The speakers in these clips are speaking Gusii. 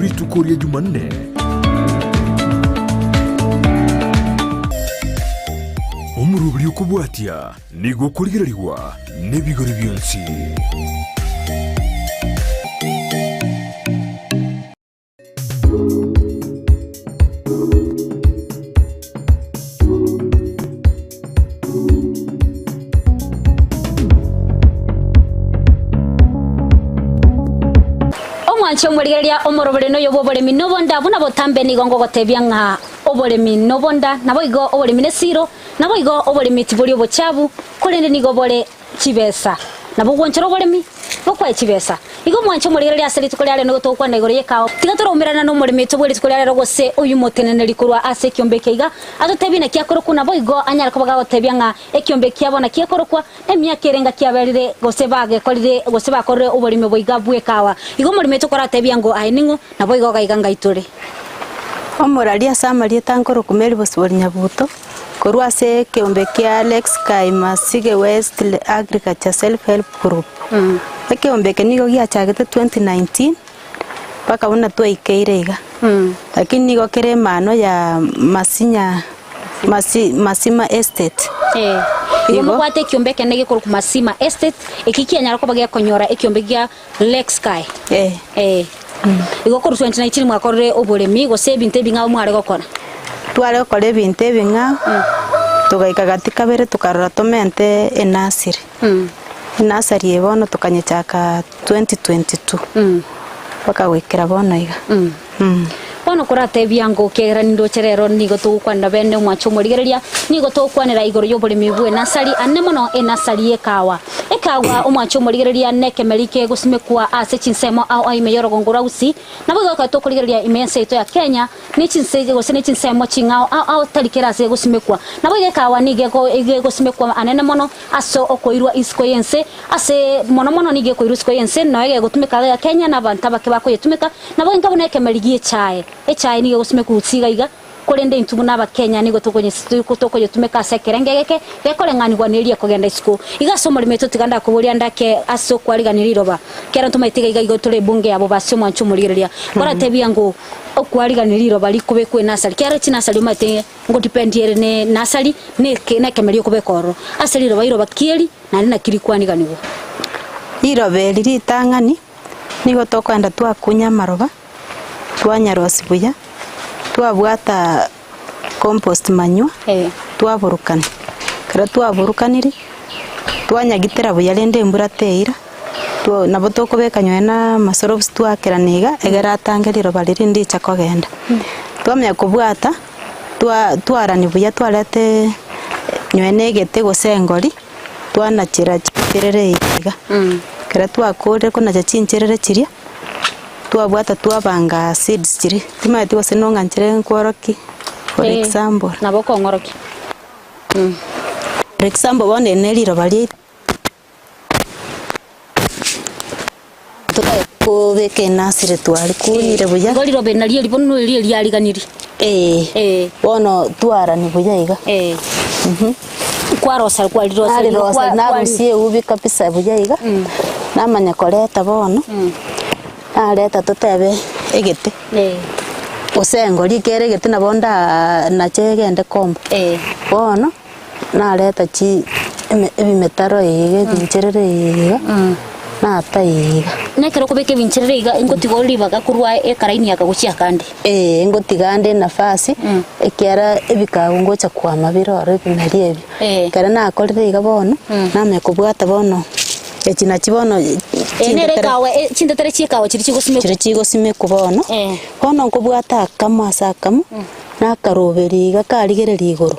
Rituko ria Jumanne. Omoroberi okobwatia nigo okorigererigwa nebigori bionsi. Omwanche omorigereria omorobere noyo bw'oboremi nobonda buna botambe nigo ngogotebia ng'a oboremi nobonda, naboigo oboremi nesiro, naboigo oboremi tibori obochabu, korende nigo bore chibesa. Nabo gwanchera oboremi, bokwae chibesa. Igo mwanche omorigereria ase rituko ria rero nigo togokwana igoro y'ekao. Tiga toraumerana nomoremi oito bwe rituko ria rero gose oyio moteneneri korwa ase ekiombe eke iga, atotebie naki akorokwa naboigo anyare koba gagotebia ng'a ekiombe kiabo naki ekorokwa, emiaka ere ngaki yaberire gose bagekorire gose bakorire oboremi obo iga bw'ekawa. Igo omoremi oito koratebia ng'o aye ning'o, naboigo gaiga ngaitore. Omoraria ase amarieta nkorokwa Mary Bosibori Nyabuto. Korwa ase ekeombe kia Alex Kai Masige West Agriculture Self Help Group. Ekeombe eke nigo giachagete 2019 mpaka buna twaikeire iga. Lakini nigo kere emano ya Masinya Masi Masima Estate. Igo Igo. mobwate ekiombe ekenene gekorokwa Masima Estate, eki kianyara koba gekonyora ekiombe gia Lake Sky. Eh. Eh. Igo korwa 2019 mwakorire oboremi gose ebinto ebing'ao mware gokora? Tware gokora ebinto ebing'ao, togaika gati kabere tokarora tomente enasiri. Enasari eye bono tokanyechaka 2022 mpaka goikera bono iga. Bono koratebia ng'a okiagera nindoche rero nigo togokwanera bene omwanche omorigereria, nigo togokwanera igoro y'oboremi bw'enasari, ane mono enasari y'ekawa. Ekawa, omwanche omorigereria, nekemeri kegosimekwa ase chinsemo ao ao ime y'orogongo rwa Gusii, naboigo ekero tokorigereria ime y'ense yaito ya Kenya, ne chinse gose ne chinsemo ching'ao ao ao tari kera ase egosimekwa. Naboigo ekawa nigo ego egosimekwa anene mono ase okoirwa isiko y'ense, ase mono mono nigo ekoirwa isiko y'ense, nonya egegotumeka iga Kenya na abanto abake bakoyetumeka, Nabo inka buna ekemeri gi'echae, echae nigo egosimekwa gose iga iga, korende intwe buna Abakenya nigo tokonyetumeka ase ekerengo egeke, gekoreng'anigwa neria ekogenda isiko. Iga ase omoremo oito tiga ndakoboria ndake ase okwarigania riroba, kero ntomaete iga iga igo tore ebunge yabo base omwancho omorigereria, koratebia ng'o okwarigania riroba rikobekwa enasari, kero chinasari omanyete ngodepend ere ne nasari ne ekemeri okobeka ororo. Ase riroba riroba ki eri naende naki rikwaniganigwa. Riroba eri ritang'ani. Nigo tokoenda twakunya amaroba, twanyarosia buya, twabwata compost manure, twaburukania. Ekero twaburukanirie, twanyagitera buya rende embura teira, two nabo tokobeka nonye na amasorobs twakerana iga, egere atange riroba riria ndicha kogenda. Twamanya kobwata, twa twarania buya twareta nonye na egete gose engori. Twanachera chincherere iga, ekero twakorire konacha chincherere chiria, twabwata twabanga seeds chiria, timanyeti gose nong'anchere nkworokie for Eh, example. Nabo okong'orokia. For example bono eri ne riroba riaito. Totari kobeka enasiri twarikunyire buya. Igo riroba eri nario eri bono eri eriariganirie. Ee, Eh. bono twarani buya iga. Eh. Kwarosa kwarirosa Narirosa narusia eubi kabisa buya iga, namanya koreta bono, nareta totebe egete, Eh. gose engori ekere egete nabo ndaa nache egende komba. Eh. Bono. Nareta chi eme ebimetaro iga ebincherere iga, nata iga. Na ekero okobeka ebincherere iga, ngotiga ore ribaga korwa ekaraini aka gochia akande. Ee, ngotiga ande enafasi, ekiara ebikabu ngocha kwama bire ororo ebimeri ebio. Eh. Ekero nakorire iga bono, namanya kobwata bono, echi nachi bono Eye nere chintetere ekawa e chintetere chia ekawa chiria chigosimekwa. chiria chigosimekwa bono, Eh. bono nkobwata akamo ase akamo, Nakaroberia iga karigereria igoro,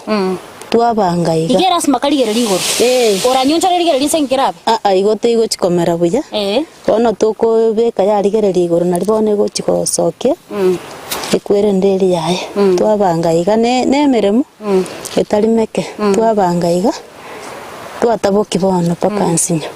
twabanga iga. Iga erasima karigereria igoro. Ee. Oranyonchore rigereria inse nkerabe. Aa igo teigochi komera buya. Ee. Bono tokobeka yarigereria igoro nari bono egochi gosokia, ekwerende eria yaye. Twabanga iga ne ne emeremo, etari meke, twabanga iga. Twatabokia bono mpaka nsinyo.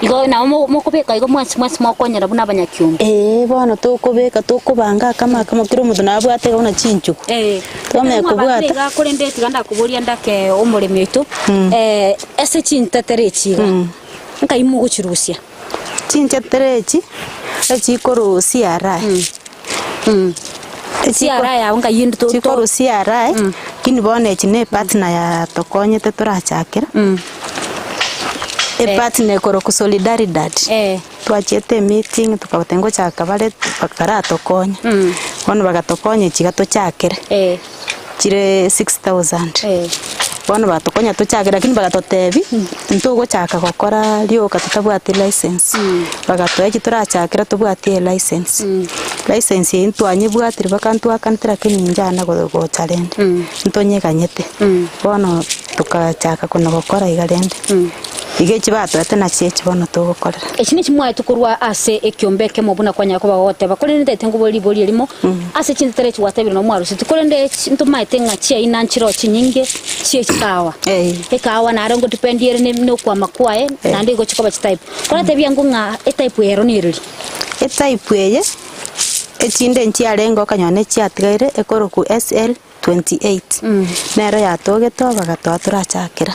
Igo nabo mo- mokobeka igo mwensi mwensi mokonyera buna abanyakiombe. Ee, bono tokobeka tokobanga akamo akamo kera omonto nabwate iga buna chinchugu. Eh, Twamanya ekero mwabangire kobwata. iga korende tiga ndakoboria ndake omoremi oito, eh, ase chintetere echi iga, nkai mogochirusia? Chintetere echi, echikorwa CRI. CRI yabo nkai ende to- to- Chikorwa CRI, lakini bono echi na epartner yatokonyete torachakera, epartner ekorokwa Solidaridad. Eh. Twachiete emeeting tokabatebia ngochaka bare bakaratokonya, bono bagatokonya echi iga tochakere. Eh. Chire 6000. Eh. Bono bagatokonya tochake lakini bagatotebia, ntogochaka gokora rioka totabwati license. Bagatoa eki torachakera tobwati elicense. License eyio ntwanyebwatire mpaka ntwakanete lakini inchana go- gocha rende, ntonyeganyete. Bono tokachaka kona gokora iga rende. Iga echi batoete nachio echi bono togokorera. Echi nechi mwaetwe korwa ase ekiombe ekemo buna kwanyara koba gogoteba, korende ntaete nkobore ribori erimo ase chintetero echi gwatebire nabo mwarusetie, korende ntomaete ng'a chiaina nchiroo chinyinge chi'echikawa. Ekawa naro ngodependi ere ne nokwama kwaye, naende igo chikoba chitype. Koratebia ango ng'a etype ero nereri? Etype eye, echinde nchiarenge okanyora nechiatigaire ekorokwa SL. 28 nero yatogete oo bagatoa torachakera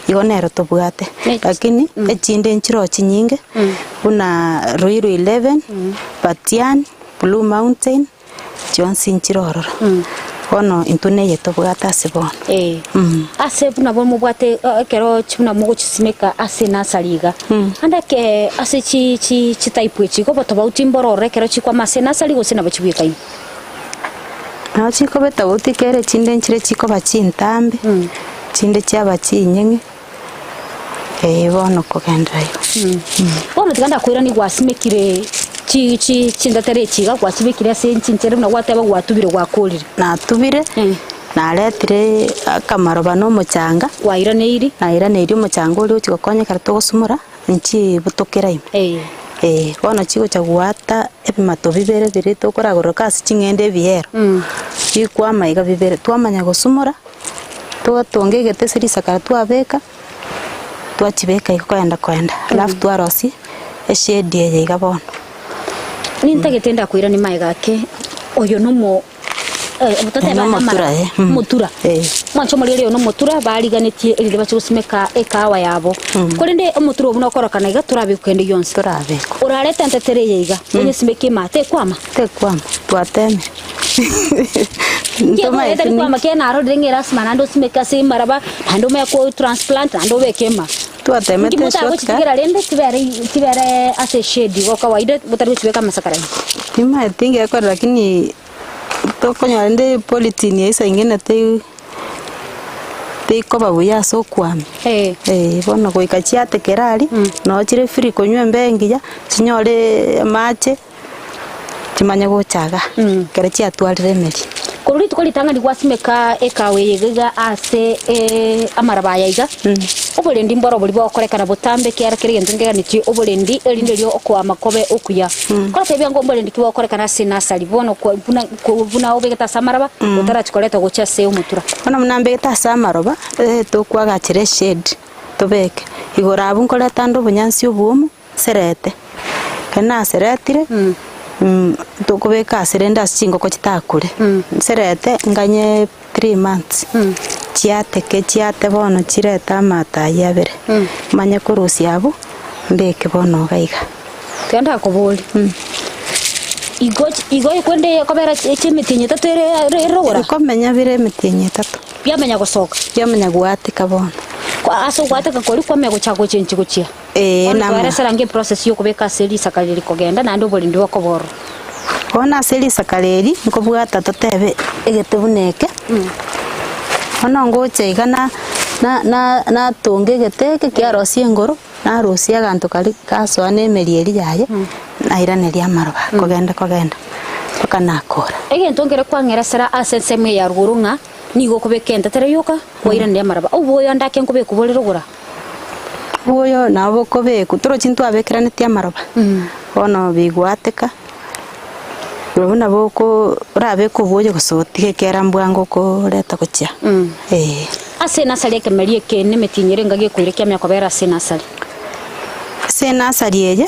igo nero tobwate lakini echinde nchiroo chinyinge buna Ruiru 11, Batian, Blue Mountain chionsi nchire ororo bono intwe neye tobwate ase bono. Eh, ase buna bo mobwate ekero chi buna mogochisimeka ase enasari iga, ande eke ase chi chi chitype echi igo obotobauti mboro ororo ekero chikwama ase enasari gose nabo chibwekaine? Nabo chikoba etobauti kere chinde nchire chikoba chintambe, chinde chiaba chinyeng'e, eh bono kogenderera igo. Bono tiga ndakoiranie gwasimekire chi chi chintetera echi iga gwachibekire ase chinchera buna gwateba gwatubire gwakorire. Natubire, naretire akamaroba na omochanga, Kwairaneiri. nairaneirie omochanga oria ochi gokonya ekero togosumora. Nchibutokera ime. Eh, bono chigocha goata ebimato bibere biria tokoragoroka ase ching'ende ebiero, bikwama iga bibere, twamanya gosumora, twatonga egete ase risakara twabeka, twachibeka igo koenda koenda, alafu twarosia eshade eye iga bono. Nintagete ndakoiranie magega ake, oyo nomo. Totebe Nomotura, eh. Omotura. Eh. Mwanche omoriri oyo nomotura bariganetie erinde bache gosimeka ekahawa yabo. Korende omotura obwo nokorokana iga torabekwe kende gionsi. Torabekwa. Orarete entetere eye iga, onyesimeke ime tekwama? Tekwama, twatemire. Nkiakorete Ntomaeti kwama kiagera narorire ng'a erasima naende osimeke ase amaraba, naende omanye ko transplant naende obeke ime. Twatemete Nki eshortcut. motagochitigera rende chibere chibere ase eshade igo kawaida motari gochibeka amasakara ime. Nimaeti ngekora lakini tokonyora rende polythene eye saa ingine tei teikoba buya ase okwama. Eh. Eh, bono goika chiatekera aria, noo chire free konywa embe engiya, chinyore amache. Chimanye gocha iga, ekero chiatwarire emeri. Korwa rituko ritang'ani gwasimeka ekawa eye iga ase amaraba aya iga, oborendi mboro boria bogokorekana botambe ekiagera kera egento nkeganetie oborendi, erinde erio okoama kobe okuya. Koratebia ng'a oborendi ki bogokorekana ase enasari bono kwa buna buna obegete ase amaraba, otarachia koreta gochia ase omotura. Bono buna mbegete ase amaroba, tokwagachera eshade tobeke, igoro abwo nkoreta ande obonyansi obwomo. Nserete, ekero naseretire, tokobeka ase rende ase chingoko chitakure, nserete nganye 3 months, chiateke chiate bono chirete amato ayio abere, manye korusia abwo, mbeke bono iga iga. Tiga ndakoborie, igo igo ekwende ekobera chiemetienyi etato ere ere erogora? Bikomenya bire emetienyi etato. Biamanya gosoka? Biamanya goateka bono. Ase ogoateka koria kwamanya gochaka gochenchi gochia? Ee, Bono namo. twaerese rangi eprocess y'okobeka ase risaka riri kogenda naende oborendi bokoba ororo. Bono ase risakara eri nkobwata totebe egete buna eke, bono ngocha iga na na na natonga egete eke kiarosia engoro, narusia aganto karia gasoa na emeri eria yaye, nairaneria amaroba kogenda kogenda mpaka nakora. Egento nkere kwang'eresera ase ensemo eye ya rogoro ng'a nigo okobeka entetere yoka, kwairaneria amaroba. Oboyo ande ake nkobekwa bore rogoro aa. Oboyo nabo bokobekwa, torochi ntwabekeranetie amaroba, bono bigwateka, barobwo nabo oko orabeke oboyo gose otige ekiagera mbwango okoreta gochia eh. Ase enasari ekemeria eke nemetienyi ere enga gekoira kiamanya kobera ase enasari. Ase enasari eye,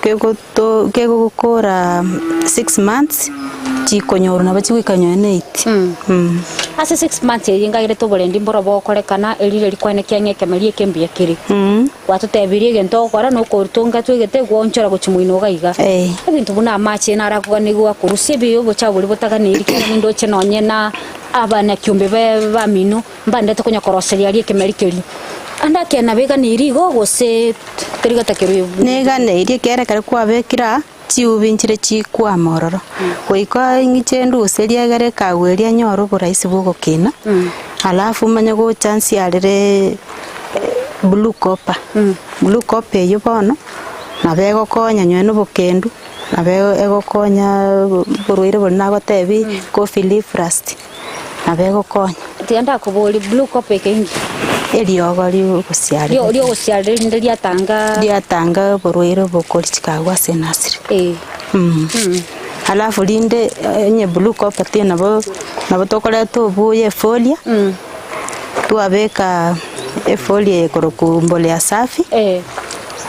kegoto kegokora 6 months, chikonyorwa nabo chigoika nonye na eight. Ase 6 months eye ngairete oborendi mboro bogokorekana erire rikwane kiang'e ekemeri eke mbuya kere. Gwatotebirie egento ogokora na okorutonga twegete gwoonchora gochia moino iga iga. Ebinto buna amache narakoganigwa korusia ebi obochafu boria botaganeiri kera nindoche nonye na abanyakiombe be bamino mbandete konya koroseria aria ekemeri keria. Ande akeene nabo eganeiri igo gose teri gotakerwa. Neganeiri ekiagera ekero kwabekire aa chiubi nchire chikwama ororo, goika ing'iche nduse riegere ekagwa eria nyore oborahisi bwa ogokina, alafu manye gocha nsiarere blue copper, blue copper eywo bono, nabo egokonya nonye na obokendu, nabo egokonya oborwaire boria nagotebi coffee leaf rust, nabo egokonya. Tiga ndakoborie, blue copper eke inki? Eriogo riogosiarera. Riogosiarera erinde riatanga. Riatanga oborwaire obokori chikagwa ase enasiri. Eh. Alafu rinde onye blue copper teiyo nabo nabo tokoreta obuya efolia, twabeka efolia eye ekorokwa mbolea safi,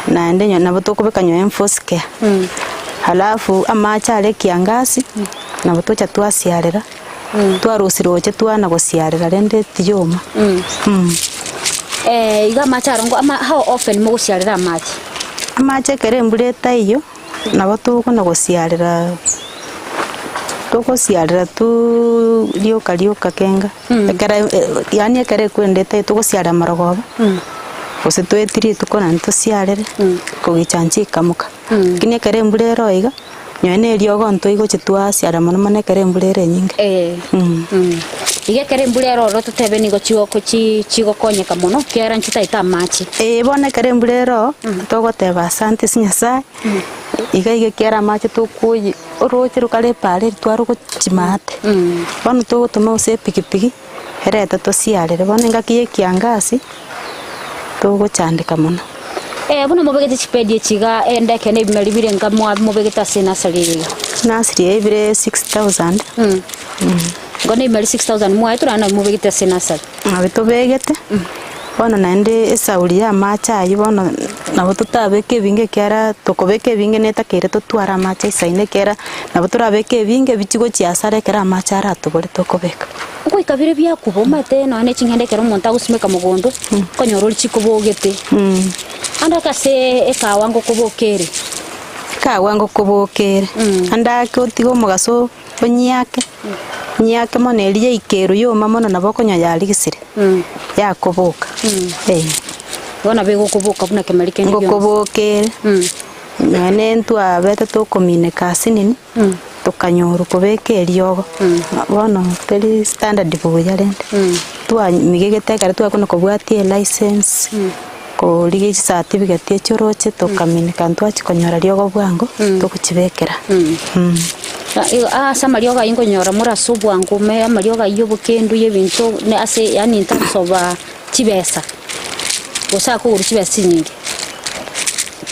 naende onye nabo tokobeka nonye enforce care. Alafu amache aria ekiangasi, nabo tocha twasiarera. Twarusire roche twana gosiarera rende tiyoma. Iga amache aro ngo ama how often mogosiarera amache? Amache ekero embura etaiyo, nabo tokona gosiarera togosiarera tuuuu rioka rioka kenga, ekero yaani ekero ekwenda etaiyo togosiarera marogoba, gose toetie rituko naende tosiarere, kogicha nchikamoka. Lakini ekero embura ero iga. Nonya na eriogo ntoigoche twasiara mono mono ekero embura ere enyinge. Iga ekero embura ere ororo totebe nigo chigoko chi chigokonyeka mono ekiagera nchitaete amache. Ee bono ekero embura ere oo, togoteba asante ase Nyasaye, iga iga ekiagera amache tokoyia oroche rokare epaara eri twarogochi maate. Bono togotoma gose epikipiki, erete tosiarere, bono engaki ya ekiangasi, togochandeka mono. Buna mobegete chipedi echi iga, ende ekeene ebimeri bire nka mwa mobegete ase enasari eye iga. Nursery eye ebire 6000. Igo na ebimeri 6000 mwaetwe naende nabio mobegete ase enasari. Nabio tobegete, bono naende esauri ya amache aywo bono nabo totabeke ebinge ekiagera tokobeka ebinge netakeire totware amache aisaine ekiagera nabo torabeke ebinge bichie gochia asara ekero amache aratobore tokobeka. Goika bire biakuba, omanyete nonya ne ching'ende ekero omonto agosimeka mogondo, okonyora ore chikobogete. Ande ake ase ekawa ngokoboka ere. Ekawa ngokoboka ere, ande ake otige omogaso onyiake, onyiake mono eria yaika ero yoma mono nabo okonyora yarigisire, yakoboka eh. Bono nabo egokoboka buna kemeri kende gionsi. Ngokoboka ere, nonya ne ntwabete tokomineka asinini. Tokanyorwa kobeka eriogo, bono teri standard buya rende, twamigegete ekero twakona kobwatia elicense, korigia chicertificate echio oroche tokamineka ntwachia konyora riogo bwango, togochibekera. Ase amariogo ayio nkonyora more ase obwango ime amariogo ayio obokendu ya ebinto ne ase yaani in terms of chibesa, gose akogorwa chibesa chinyinge.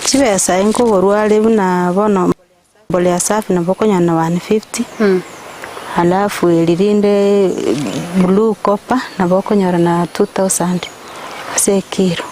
Chibesa nkogorwa are buna bono. Mbolea safi nabo okonyora na 150, alafu eri rinde blue copper nabo okonyora na 2000 ase ekiro.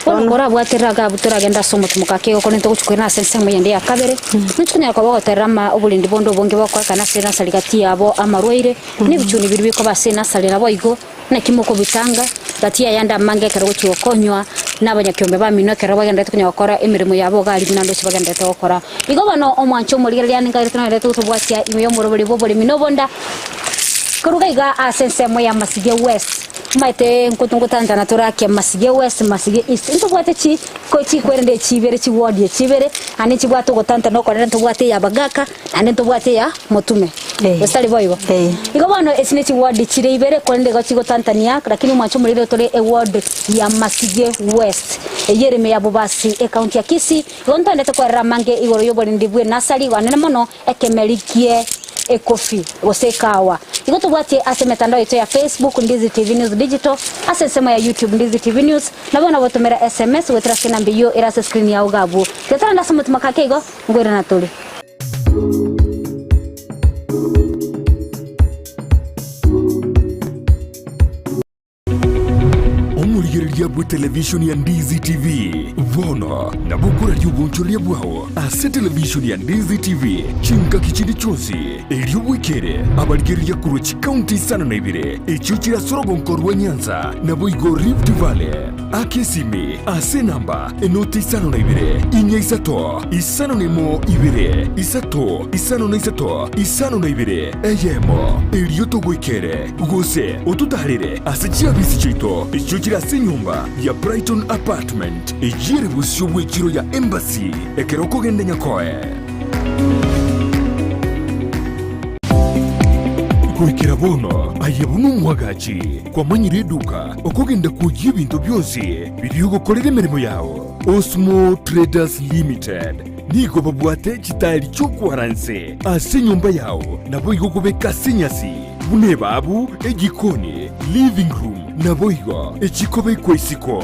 Bono korabwaterere iga abwo toragende ase omotumoka ake igo korende togochia koirana ase ensemo eyende ya kabere, ninchi konyara koba ogoterera ama oborendi bonde obonge bokorekana ase enasari gati yabo amarwaire, na ebichuni biria bikoba ase enasari naboigo. Naki mokobitanga gati y'ayande amange ekero gochia gokonywa nabanyakiombe bamino ekero bagendererete konya gokora emeremo yabo iga aria buna ndoche bagendererete gokora. Igo bono omwanche omorigereria aane nkairete nogendererete gotobwatia ime y'omoroberi bw'oboremi na obonda koruga iga ase ensemo ya Masige West. Omanyete ngotantana tore ake Masige West, Masige East. Ntobwate chi chikwerende echi ibere chiwodi echi ibere, naende nchibwate ogotantana okonene ntobwate eya abagaka. Naende ntobwate eya motume, gose tari boigo? Igo bono esi ne chiward chire ibere, korende igo chigotantania, lakini omwancho omorero tore eward ya Masige West, eyio ere ime ya Bobasi, ecounty ya Kisii. Igo ntondete kwerera amange igoro y'oborendi bw'enasari anene mono ekemeri kie ekofi gose ekawa. Igo tobwatie ase emetandao yaito ya Facebook, Ndizi TV News Digital, ase ensemo ya YouTube, Ndizi TV News, nabo nabotomera SMS goetera ase enamba eyio ere ase escreen yao iga abwo. Tiga torende ase omotima kake igo. Ngoirana tore. Omorigereria. Obuya bwe television ya Ndizi TV. Bono nabo okoraria obonchoreria bwao ase television ya Ndizi TV chingaki chinde chionsi, erio bwekere abarigereria korwa chikaunti isano na ibere echio chire ase orogonko rwa Nyanza naboigo Rift Valley. Aka esimi ase enamba enoti 52 inya isato 51 2 3 53 52 eyemo, erio togoikere gose ototaarere ase chiabisi chiaito echio chire ase enyomba ya Brighton Apartment eyio ere bosio bw'echiro ya Embassy ekero okogenda Nyakoe. Goikera bono aye buna omwagachi kwamanyire eduka okogenda kwoyia ebinto bionsi biria ogokorera emeremo yao. Osmo Traders Limited nigo babwate chitaeri chi'okwara nse ase enyomba yao naboigo okobeka ase enyasi buna ebabu, ejikoni, living room naboigo echikobekwa isiko.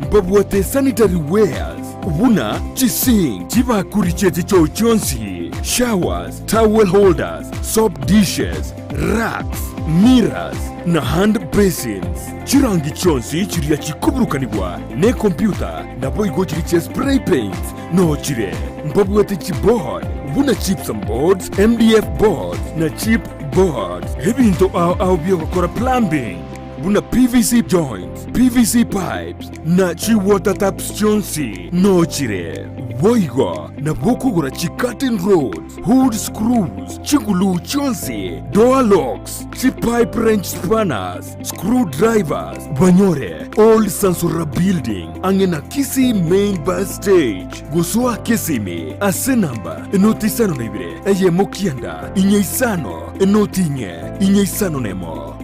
Mbabwate sanitary wares buna chisink, chibakuri chie chichoo chionsi, showers, towel holders, soap dishes, racks, mirrors na hand basins. Chirangi chionsi chiria chikoburukanigwa nekompyuta naboigo chiria chia spray paints nochire. Mbabwate chiboard buna gypsum boards, MDF boards na chip boards. Ebinto ao ao biogokora plumbing buna PVC joints, PVC pipes na chi water taps chionsi nochire. Boigo nabo okogora chi curtain rods, hood screws, chiguluu chionsi, door locks, chi pipe wrench spanners, screw drivers, banyore Old Sansora Building ang'e na Kisii Main Bus Stage. Gosoa Kisimi ase namba enoti 52 eyemo 9 4 5 enoti 4 4 5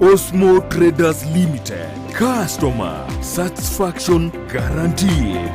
1. Osmo Traders Limited, customer satisfaction guaranteed.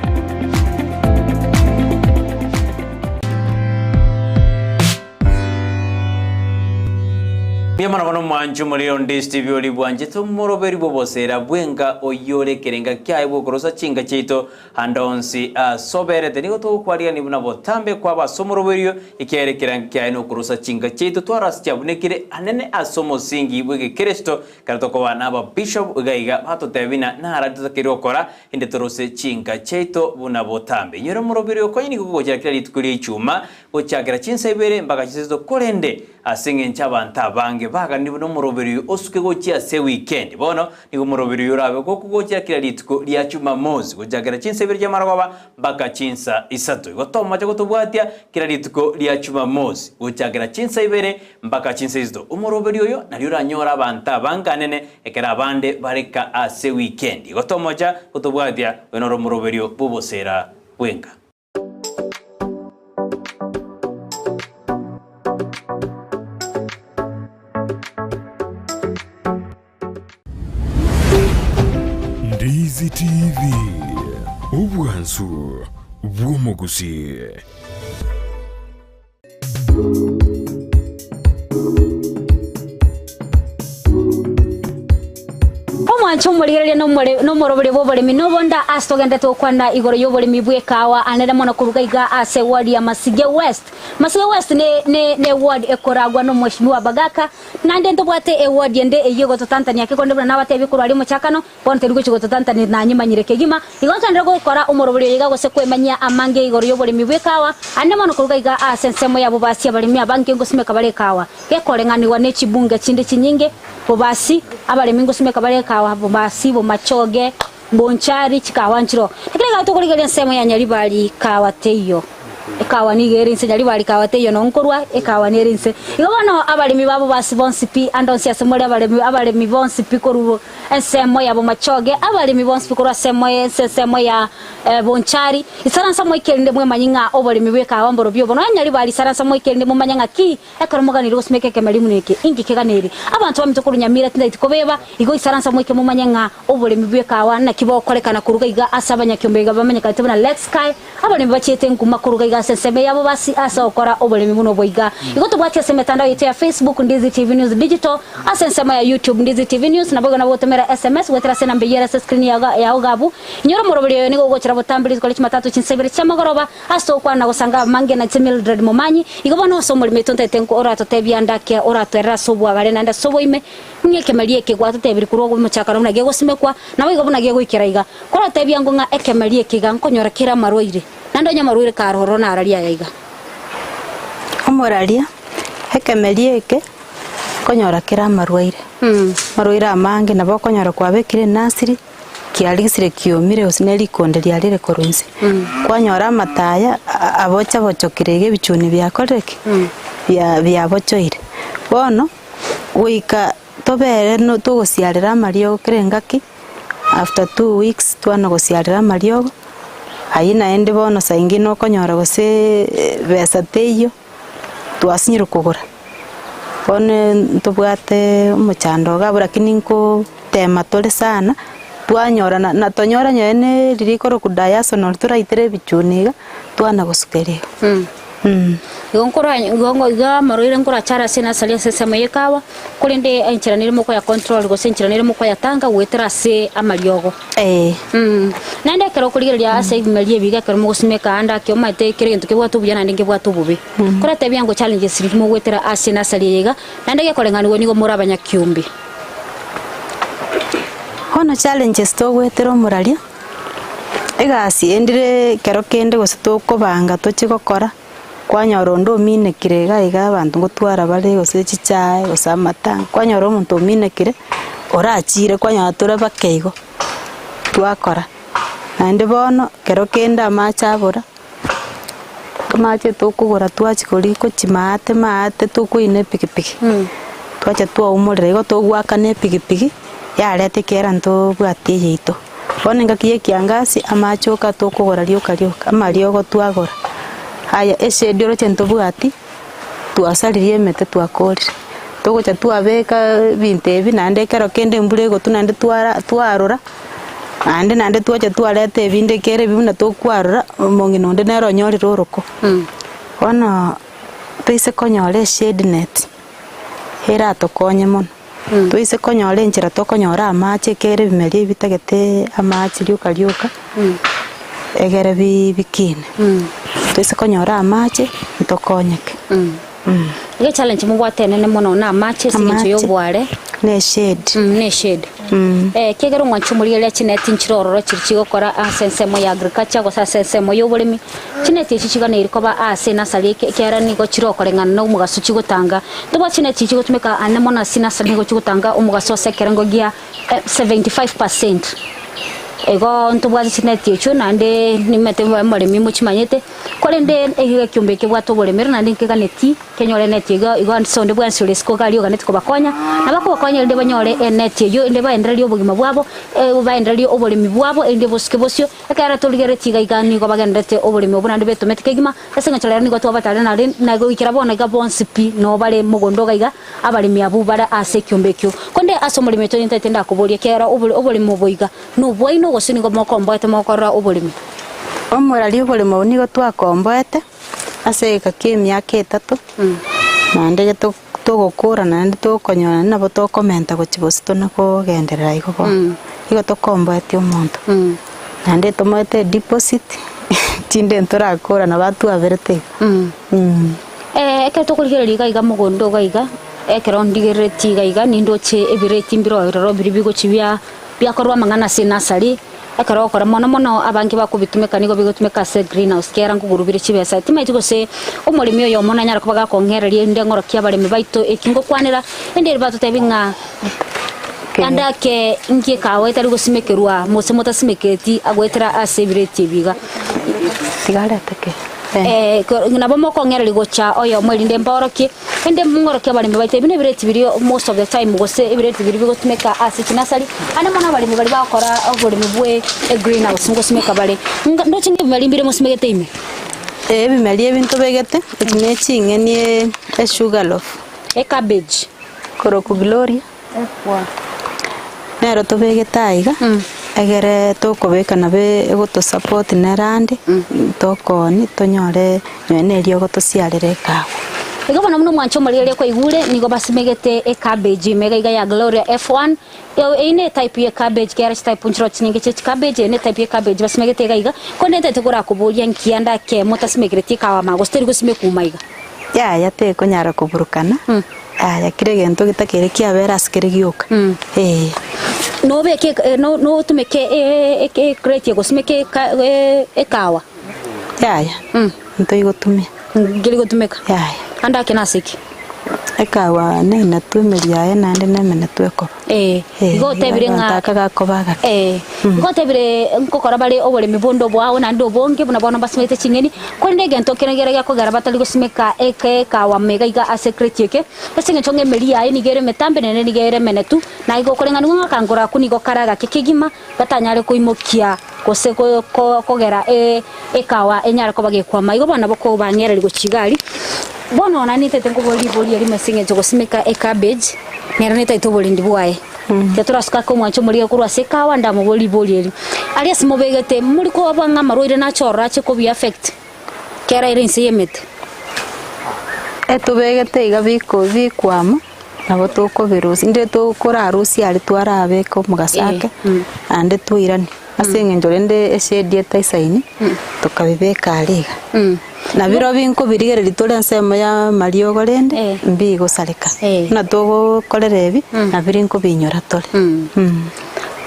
Mbuya mono bono omwanchi omoriri onde Steve ori bwanchete omoroberi bw'obosera bw'enka oyio ore ekerenga kiaye bw'okorosa chinka chiaito Ande onsi asoberete nigo togokwarigania buna botambe kwaba ase omoroberio, ekiagera ekerango kiaye nokorosa chinka chiaito tware ase chiabunekire anene ase omosingi bw'egekeresito, ekero tokoba nababishop iga iga batotebia buna nara totakeire gokora, inde torose chinka chiaito buna botambe. Inyora omoroberio okonye nigo kogochera kera rituko ria ichuma, gochakera chinsa ibere mpaka chinsa isato, korende ase engencho abanto abange baganire buna omoroberio osuke gochia ase ewikendi. Bono Nigo omoroberi oyo orabe gokogochera kera rituko ria Chumamosi, gochakera chinsa ibere chi'amarogoba mpaka chinsa isato. Igo tomoche gotobwatia kera rituko ria Chumamosi, gochakera chinsa ibere mpaka chinsa isato. Omoroberi oyo nario oranyore abanto abange anene ekero abande bareka ase wikendi. Igo tomocha gotobwatia, oyo noro omoroberio bw'obosera bw'enka. Ndizi TV, obwansu bw'omogusii. Omwanche omorigereria nomorobori bw'oboremi nobonda ase togenderete gokwana igoro y'oboremi bw'ekawa anene mono koruga iga ase ward ya Masige West. Masige West ne ne ne ward ekoragwa nomweshimiwa Bagaka Naende ntobwate ewodi ende eyio egototantania ake korende buna nabatebie korwa aria omochakano, bono teri gochia gototantania nanyemanyire kegima. Igo nkenderere gokora omorobori oyo iga gose kwemanyia amange igoro y'oboremi bw'ekawa, ande mono koruga iga aase ensemo ya bobasi abaremi abange ngosimeka bare ekawa, gekoreng'anigwa ne chibunge chinde chinyinge, bobasi, abaremi ngosimeka bare ekawa, bobasi, bomachoge, bonchari, chikawa nchiroo. Ekero iga tokorigereria ensemo ya Nyaribari kawa teiyo. Ekawa nigo ere inse, Nyaribari kawa teiyo nonye nkorwa, ekawa nere inse. Igo bono abaremi babo basi bonsi pi, ande onsi ase more abaremi, abaremi bonsi pi korwa ensemo ya bomachoge, abaremi bonsi pi korwa ase ase ensemo ya bonchari, isaransa moike erinde mwemanye ng'a oboremi bw'ekawa mborobio obo. Nonye Nyaribari isaransa moike erinde momanye ng'a ki Ekero moganirie gosimeka ekemeri buna eke, inki keganeiri? Abanto baminto korwa Nyamira tindaiti kobeba, igo isaransa moike momanye ng'a oboremi bw'ekawa naki bogokorekana koruga iga ase abanyakiombe iga bamanyekanete buna Lex Kai, abaremi bachiete nkuma koruga iga. ase ensemo yabo basi ase ogokora oboremi buna obo iga. Igo tobwatie ase emetandao yaito ya Facebook Ndizi TV News Digital, ase ensemo ya YouTube Ndizi TV News, naboigo nabo gotomera SMS goetera ase enamba eyio ere ase escreen yao iga abwo. Inyora omoroberi oyo nigo ogochera botambe rituko ria Jumatatu chinsa ibere chiamagoroba ase togokwana na gosanga abamange na inche Mildred Momanyi. Igo bono ase omoremo oito ntaete oratotebie ande ake oratoerere ase obwagare naende ase oboime. Ng'a ekemeria eke gwatotebirie korwa omochakano buna gegosimekwa, naboigo buna gegoikera iga. Korotebia ng'o ng'a ekemeria eke iga nkonyora kere amarwaire, naende onye amarwaire kare ororo nararie aya iga. Omoraria, Ekemeria eke nkonyora kere amarwaire, amarwaire amange nabo okonyora kwabekire enasiri, kiarigisire kiomire gose ne rikonde riarire korwa inse. Kwanyora amataya abochabochokire iga ebichuni biakorire ki? Bia biabochoire. Bono. Goika tobere togosiarera amariogo kera engaki, after 2 weeks twana gosiarera amariogo, ayio naende bono saa ingine okonyora gose besa teiyo, twasinyire kogora. Bono ntobwate omochando iga abwo lakini nkotema tore sana, twanyora na na tonyora nonye na riria rikorokwa diasonol toraitere ebichuni iga, twana gosukeria igo. Igo nkora igo igo amarwaire nkorachare ase enasari ase ensemo y'ekawa, korende enchera nere mokoya control gose enchera nere mokoyatanga goetera ase amariogo. Ee. Naende ekero okorigereria ase ebimeri ebi iga ekero mogosimeka ande ake omanyete kera egento kebwate obuya naende nkebwate obobe. Koratebia ngo challenges riria mogoetera ase enasari eye iga, naende gekoreng'anigwa nigo more abanyakiombe. Bono challenges togoetera omoraria. Egasi endire ekero kende gose tokobanga tochie gokora, kwanyora onde ominekire iga iga abanto ngotwara bare gose chichae gose amatanga, kwanyora omonto ominekire orachire kwanyora tore bake igo, twakora. Naende bono ekero kende amache abora, amache tokogora twachia koria gochia maate maate tokoina epikipiki, twacha twaumorera igo togoakana epikipiki, yareta ekiagera ntobwati eyaito. Bono engaki ya ekiangasi, amache oka tokogora rioka rioka, amariogo twagora. Aya eshedi oroche ntobwati, twasaririe emete twakorire, togocha twabeka ebinto ebi naende ekero kende embura egotwa naende twara twarora, naende naende twacha twareta ebinde ekere ebi buna tokwarora, omong'ina onde nere onyorire oroko. Bono toise konyora eshade net, eratokonye mono. Toise konyora enchera tokonyora amache ekere ebimeri ebi bitagete amache rioka rioka, egere bi bikine. Toise konyora amache, ntokonyeke. Iga echallenge mobwate enene mono na amache ase eng'encho ya Amache, obware na eshade. Na eshade. Ekiagera omwanchi omorigereria chineti nchire ororo chiria chigokora ase ensemo ya agriculture gose ase ensemo ya oboremi, Chineti echi chiganeiri koba aase enasari ekiagera nigo chire okoreng'ana na omogaso chigotanga. Ntobwate chineti echi chigotumeka ane mono ase enasari nigo chigotanga omogaso ase ekerengo gia 75%. Igo ntobwate chineti echio naende nimanyete omoremi mochimanyete, korende ekiga ekiombe kebwate oboremero naende nkeganeti kenyore eneti igo igo ase onde bwensi ore isiko iga aria oganeti kobakonya, nabo akobakonya erinde banyore eneti eyio erinde baendererie obogima bwabo, baendererie oboremi bwabo erinde bosuke bosio. Ekero torigeretie iga iga nigo bagenderete oboremi obwo naende betometi kegima, ase engencho rero nigo twabatare nare na goikera bono iga bonsi pi noo bare mogondo iga iga abaremi abwo bare ase ekiombe ekio. Konde ase omoremi oito nintaete ndakoborie ekiagera obore oboremi obo iga nobwaino gose nigo mokomboete mogokorora oboremi? Omorari oboremo obo nigo twakomboete ase egeka kia emiaka etato, naende geto togokora naende tokonyora naende nabo tokomenta gochia bosio tona kogenderera igo bono. Igo tokomboetie omonto, naende tomoete edeposit, chinde ntorakora nabo atwaberete igo. Ekero tokorigereria iga iga mogondo iga iga, ekero ndigereretie iga iga nindoche ebireti mbire ororo biria bigochia bia biakorwa amang'ana ase enasari. Ekero ogokora mono mono abange bakobitumeka nigo bigotumeka ase greenhouse kiagera nkogurubire chibesa. Timaeti gose omoremi oyomo nanyare koba gakong'ereria erinde ng'orokie abaremi baito eki ngokwanera, ende eri batotebi ng'a ande ake inki ekawa etari gosimekerwa mose motasimeketi agoetera ase ebireti ebi iga. Tiga arete ki? Nabo mokong'ereria gocha oyomo erinde mbaorokie, Ende mong'orokie abaremi baito, ebi nebireti biria most of the time gose ebireti biria bigotumeka ase chinasari, ande mono abaremi baria bagokora oboremi bwe egreenhouse ngosimeka bare. Nga ndoche ng'a ebimeri mbire mosimegete ime? Ee ebimeri ebi ntobegete, echi ne ching'eni esugar loaf. Ecabbage. Korokwa Gloria, nero tobegete aiga. Egere tokobeka nabo egotosupport nere ande, tokooni tonyore nonya na eriogo tosiarere ekawa. Igo bono buna omwancho omorigereria kwaigure, nigo basimegete ecabbage ime iga iga ya Gloria F1. Eyio ne etype ye cabbage kera chitype nchiroo chinyinge chie chicabbage, eye ne etype ye cabbage basimegete iga iga. Korende ntaete korakoboria nki ande ake motasimekereti ekawa ama gose teri gosimekwa uma iga. Yaya tekonyara koburukana, yaya kera egento getakeire kiabere ase kere gioka, ee. Nobeke notumeke ecrate egosimeka ekawa? Yaya, ntoigotumia. Nkeri gotumeka? Yaya. Ande ake nase ki? Ekawa neinetwe emeri yaye naende nemenetwe ekoba. Eh, igo otebire ng'a aka gakoba agake. Eh, igo otebire nkokora bare oboremi bonde obwao naende obonge buna bono basimegete ching'eni, korende egento kere kere gekogera batari gosimeka eke ekawa mega iga ase ekreti eke, ase eng'encho ng'a emeri yaye nigo ere emetambe naende nigo ere emenetu, na igo okoreng'anigwa ng'a akangoro akwo nigo kare agake kegima, gatanyare koimokia gose ko ko kogera e ekawa enyare koba gekwama. Igo bono nabo kobang'ereria gochia iga aria. Bono nani ntaete nkoboria ribori erimo ase eng'encho gosimeka ecabbage, nero netaete oborendi bwaye. Ekero torasuke ake omwancho omorige korwa ase ekawa ndamoborie ribori eri. Aria ase mobegete, mori koba ng'a amarwaire nache ororo ache kobi affect kera ere inse y'emete. Etobegete iga biko bikwama, nabo tokobirusia, inde tokorarusia aria twarabeka omogaso ake, naende toiranie. Ase eng'encho rende eshade etaisaini, tokabibeka aria iga. Na birobio nkobirigereria tore ensemo ya amariogo rende, mbigosareka. Buna togokorera ebi, nabiri nkobinyora tore.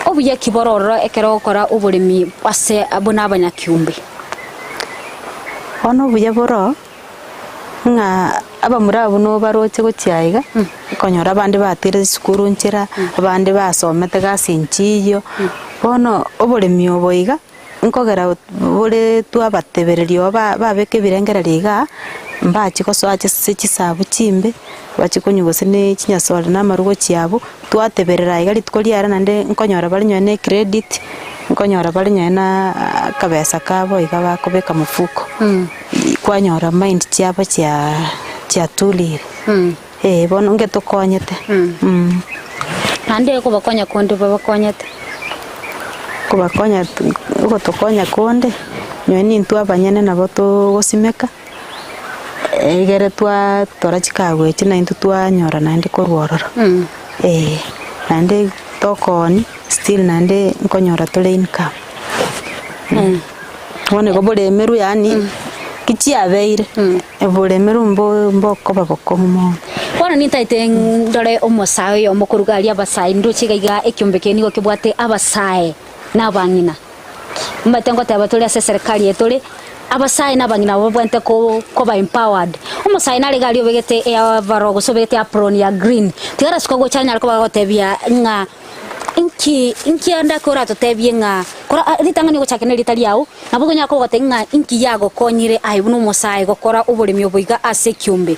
Obuya ki bore ororo ekero ogokora oboremi ase buna abanyakiombe? Bono obuya boroo, ng'a abamura abwo nobaroche gochia aiga, okonyora abande batire chisukuru nchera, abande basomete gasi nchiiyio, bono oboremi obo iga, nkogera bore twabatebereria oo babeka ebirengererio igaa, mbachi gosoa ase chisabu chimbe, bachi konywa gose ne chinyasore na amarwa gochia abwo, twateberera iga rituko riare naende nkonyora bare nonye na ecredit, nkonyora bare nonye na akabesa kabo iga bakobeka mofuko, kwanyora mind chiabo chia chiatulire, eh bono ngetokonyete. Naende okobakonya konde babakonyete. Kobakonya ogotokonya konde, nonye nintwe abanyene nabo togosimeka, egere twatora chikago echi naintwe twanyora naende korwa ororo, eh. Naende tokoonia, still naende nkonyora tore income. Bono igo boremerwe yaani ki chiabeire, oboremerwe mbo mbokoba bokong'u mono. Bono nintaete ndore omosae oyomo koruga aria abasae, ndoche iga iga ekiombe eke nigo kebwate abasae na abang'ina. Omanyete ngoteba tore ase eserekari eye tore, abasae na abang'ina aba babwenerete ko koba empowered. Omosae nare iga aria obegete eoverall gose obegete apron ya green, tiga arasuka gocha anyare koba agotebia ng'a inki inki ande ake oratotebie ng'a kora ritang'ani ogochaka na erieta riao, nabo okonyara koba ogotebia ng'a inki yagokonyire aye buna omosae gokora oboremi obo iga ase ekiombe.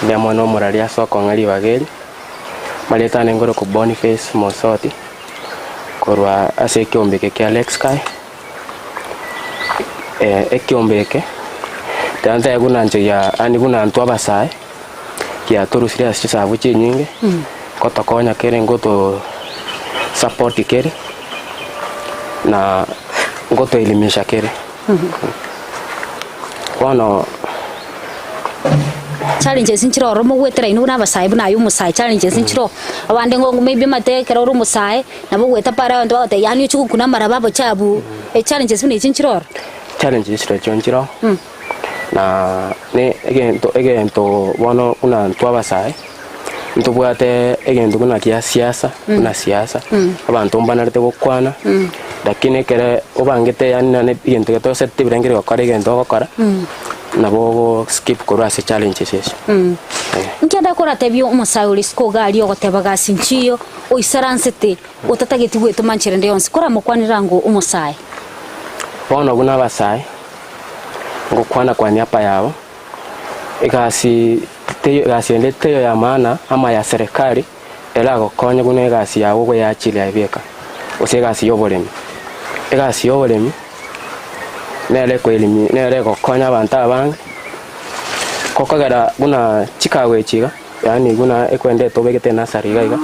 Mbuya mono omorari ase okong'a ribaga eri, marieta ane nkorokwa Boniface Mosoti. Korwa ase ekeombe eke kia Lexkai, ekeombe eke tiantae buna inche yaani buna intwe abasae, giatorusirie ase chisabu chinyinge, ngotokonya kere ngoto support kere, na ngotoelimisha kere. Bono. Challenges nchire ororo mogwetera inwe buna abasae buna aye omosae challenges nchire oo. Abande ngo maybe omanyete ekero ore omosae nabo ogweta pare abanto bagotebia yaani ochie gokuna amaraba abochabu, challenges buna echi nchire ororo. Challenges chirochio nchire oo, na ne egento egento bono buna intwe abasae, ntobwate egento buna kia siasa buna siasa, abanto mbanarete gokwana, lakini ekere obangete yaani nonye egento getosete ebirengererio gokora egento ogokora, nabo ogo skip korwa ase challenges echio. Inki ande akoratebie omosae ore isiko iga aria ogoteba gasi nchiyo, oisaransete, otatageti gwetoma nchera ende yonsi, koramokwanere ango omosae? Bono buna abasae, ngokwana kwania apa yabo, egasi teiyo egasi ende teiyo ya maana ama ya serikali eragokonye buna egasi yago okoyeachiria aye bweka, gose egasi ya oboremi. Egasi ya oboremi nere ekoelimi nere egokonya abanto abange, gokogera buna chikago echi iga, yaani buna ekwendete obegete enasari iga iga.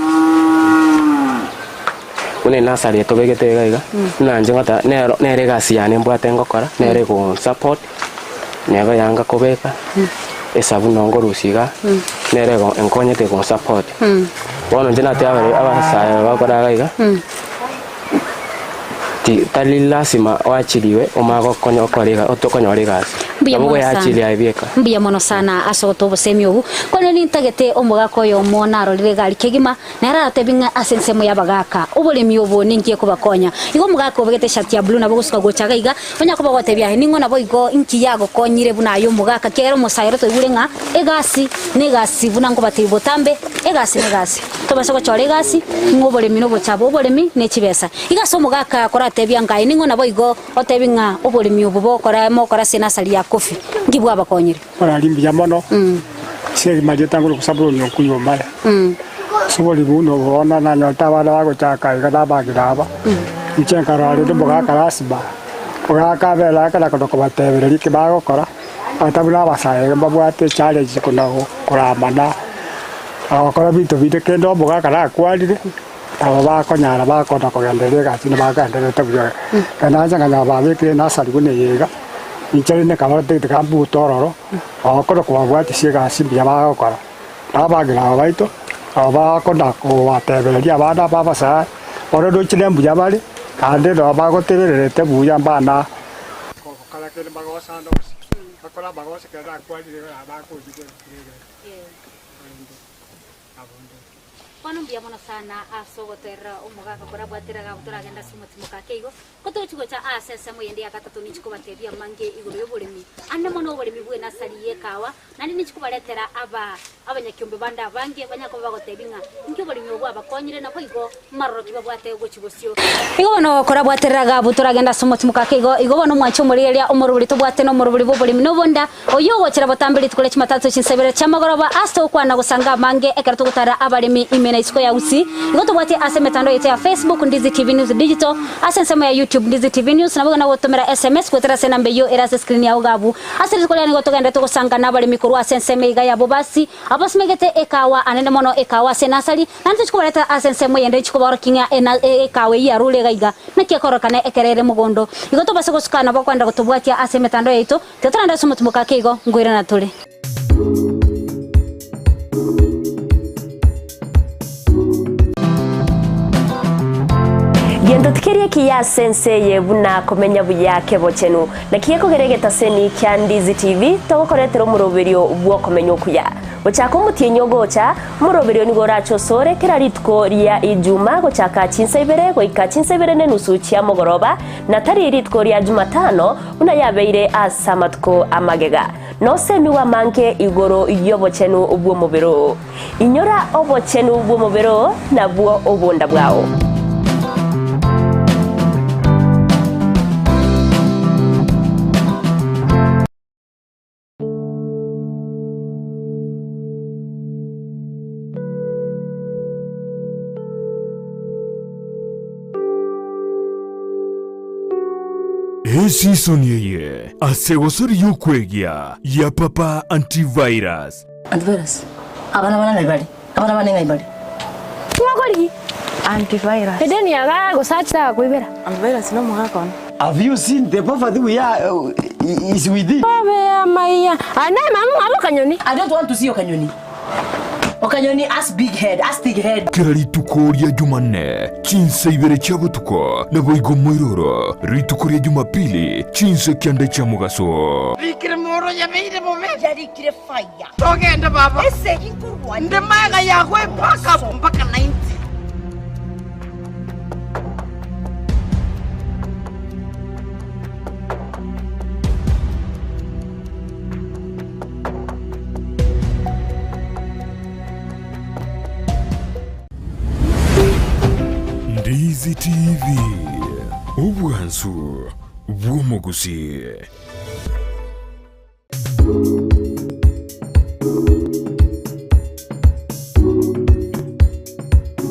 Buna enasari etobegete iga iga, buna inche ngoteba nero nere egasi yane mbwate ngokora, nere egonsupport, neba yanga kobeka, esabuni nonye nkorusia igaa, nere ego enkonyete egonsupport. Bono inche nateba abare abasae bagokora iga iga, ti tari lasima oachiriwe omanye gokonya gokora ega otokonyora egasi. Mbuya Nabo mono sana. okoyaachiria aye bieka. Mbuya mono sana ase ogotoa obosemi obwo. Korende nintagete omogaka oyomo narorire egari kegima, Nere aratebie ng'a ase ensemo y'abagaaka, oboremi obo ninki ekobakonya. Igo omogaka obegete eshati ya blue nabo ogosuka gocha iga iga, onye koba ogotebia aye ning'o naboigo inki yagokonyire buna aye omogaka, ekiagera omosae ere toigure ng'a egasi negasi buna nkobatebia botambe, egasi negasi. Tobasa gochora egasi ng'a oboremi nobochabo, oboremi ne chibesa. Iga ase omogaka koratebia ng'a aye ning'o naboigo otebi ng'a oboremi obo bokora mokora ase enasari ya coffee, nki bwabakonyire? Orari mbuya mono ase amarieta ngoro Sabuloni okunywa omare. Ase oborimo buna obo bono nanyorete abana bagochaka iga na abang'ina aba, inche nkarora rende omogaka lasima, omogaka abere ake na kona kobatebereria eki bagokora, ata buna abasae iga mbabwate echallenge kona koramana, na gokora binto binde kende omogaka nakwanire, nabo bakonyara bakona kogendereria egasi buna bagendererete buya. Ekero nacha nkanyora babekire enasari buna eye iga, inche rende nkabora tiga mbute ororo, ogokora kobabwatisia egasi mbuya bagokora. Na abang'ina aba baito, nabo bakona kobatebereria abana aba abasae, bono ndoche nembuya bare, naende nabo bagotebererete buya mbana gokora kende mbagosana gose bakore amagoso ekero nakwanire iga bakonyigereria korende abonde. Bono mbuya mono sana ase ogotoerera omogaka korabwatera iga abwo toragende ase omotimoka ake igo. Ko tochi gocha aase ensemo eyende ya gatato ninchi kobatebia amange igoro y'oboremi, ande mono oboremi bw'enasari y'ekawa, naende ninchi kobaretera aba abanyakiombe bande abange banyare koba bagotebia ng'a inki oboremi obo bwabakonyire, naboigo maroro ki babwate gochia bosio. Igo bono korabwaterera Gabu toragende ase omotimoka ake igo, igo bono omwanche omorigereria omorobori tobwate nomorobori bw'oboremi nobonda, Oyio ogochera botambe rituko ria Chumatatu chinsebere chi'amagoroba ase togokwana gosanga amange ekero togotara abaremi ime na isiko ya Gusii. Igo tobwatie ase emetandao yaito ya Facebook Ndizi TV News Digital, ase ensemo ya YouTube Ndizi TV News, naboigo nagotomera SMS goetera ase enamba eyio ere ase screen yao iga abwo. Ase rituko riane nigo togenderete gosanga nabaremi korwa ase ensemo iga ya Bobasi, abasimegete ekawa anene mono ekawa ase enasari, naende tochi kobareta ase ensemo eyende nchi kobaorokia ng'a ena ekawa eyio yarure iga iga naki ekororekana ekero ere mogondo. Igo tobase gosuka nabo kwenda gotobwatia ase emetandao yaito. Tiga torende ase omotimoko ake igo, nkoirana tore. Gento tikeri ekiya ase ense eye buna komenya buya kebochenu. Naki gekogera egetaseni kia Ndizi TV togokoretera omoroberio bw'okomenya okuya. Gochaka omotienyi ogocha, omoroberio nigo orache osore kera rituko ria Ijuma gochaka chinsa ibere goika chinsa ibere nenusu chia mogoroba na tari rituko ria Jumatano buna yabeire ase amatuko amagega. Nosemigwe amange igoro y'obochenu bw'omobere oo. Inyora obochenu bw'omobere oo nabwo obonda bwao. Esisoni eye ase egosori y'okwegia ya Papa Antivirus. Antivirus. Abana bane ng'ai bare? Abana bane ng'ai bare? Ng'okorigia? Antivirus. Edeni yaga gosacha akoibera. Antivirus nomogaka one. Have you seen the poverty we are is within? Obe amaiya. Aye naye mama omwabo Okanyoni. I don't want to see Okanyoni. Okanyoni has big head, has thick head. Kera rituko ria Jumanne, chinsa ibere chia botuko, naboigo moiroro, rituko ria Jumapili, chinsa kianda chia mogaso. Rikire moro yabeire bobe. Yarikire fire. Togende baba. Esegi nkorwania. Ndi maega yago mpaka mpaka 90. Ndizi TV, obwansu bw'omogusi.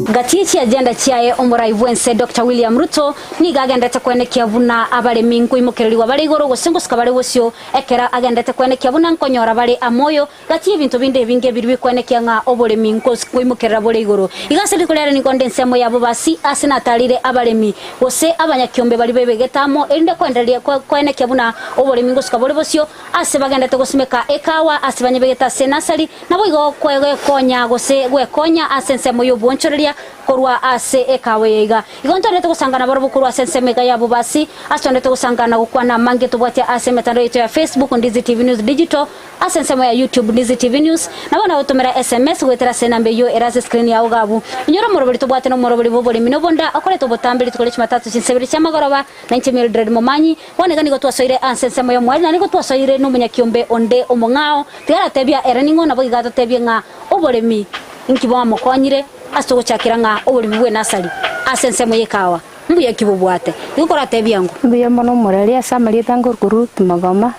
Gati ye chiagenda chiaye omorai bw'ense Doctor William Ruto nigo agendete koenekia buna abaremi nkoimokererigwa bare igoro gose ngosuka bare bosio ekero agendete koenekia buna nkonyora bare amoyo gati y'ebinto binde ebinge ebiria bikoenekia ng'a oboremi nkoimokerera bore igoro. Iga ase rituko riare nigo nde ensemo yabo basi ase natarire abaremi gose abanyakiombe baria bebegete amo erinde koendereria koenekia buna oboremi ngosuka bore bosio ase bagendete gosimeka ekawa ase banyebegete ase enasari Naboigo kwegokonya gose gwekonya ase ensemo y'obwonchoreria korwa ase ekawa eye iga. Igo ntwenerete gosangana barobwo korwa ase ensemo iga y'abobasi, ase twenerete gosangana gokwana amange tobwatie ase emetandao yaito ya Facebook, Ndizi TV News Digital, ase ensemo ya YouTube, Ndizi TV News, nabo nagotomera SMS goetera ase enamba eyio ere ase screen yao iga abwo. Inyora omoroberi tobwate nomoroberi bw'oboremi na obonda okoreta obotambe rituko ria Jumatatu chinsebere chi'amagoroba, na inche Mildred Momanyi. Bono iga nigo twasoire ase ensemo y'omoerio, naende nigo twasoire nomonyakiombe onde omong'ao. Tigaratebia ere ning'o, nabo iga atotebie ng'a oboremi inki bwamokonyire ase ogochakera ng'a oboremi bw'enasari ase ensemo y'ekawa mbuya ki bobwate. Igo koratebia ng'o? Mbuya mono omoreri ase amarieta ngorokwa Ruth Magoma,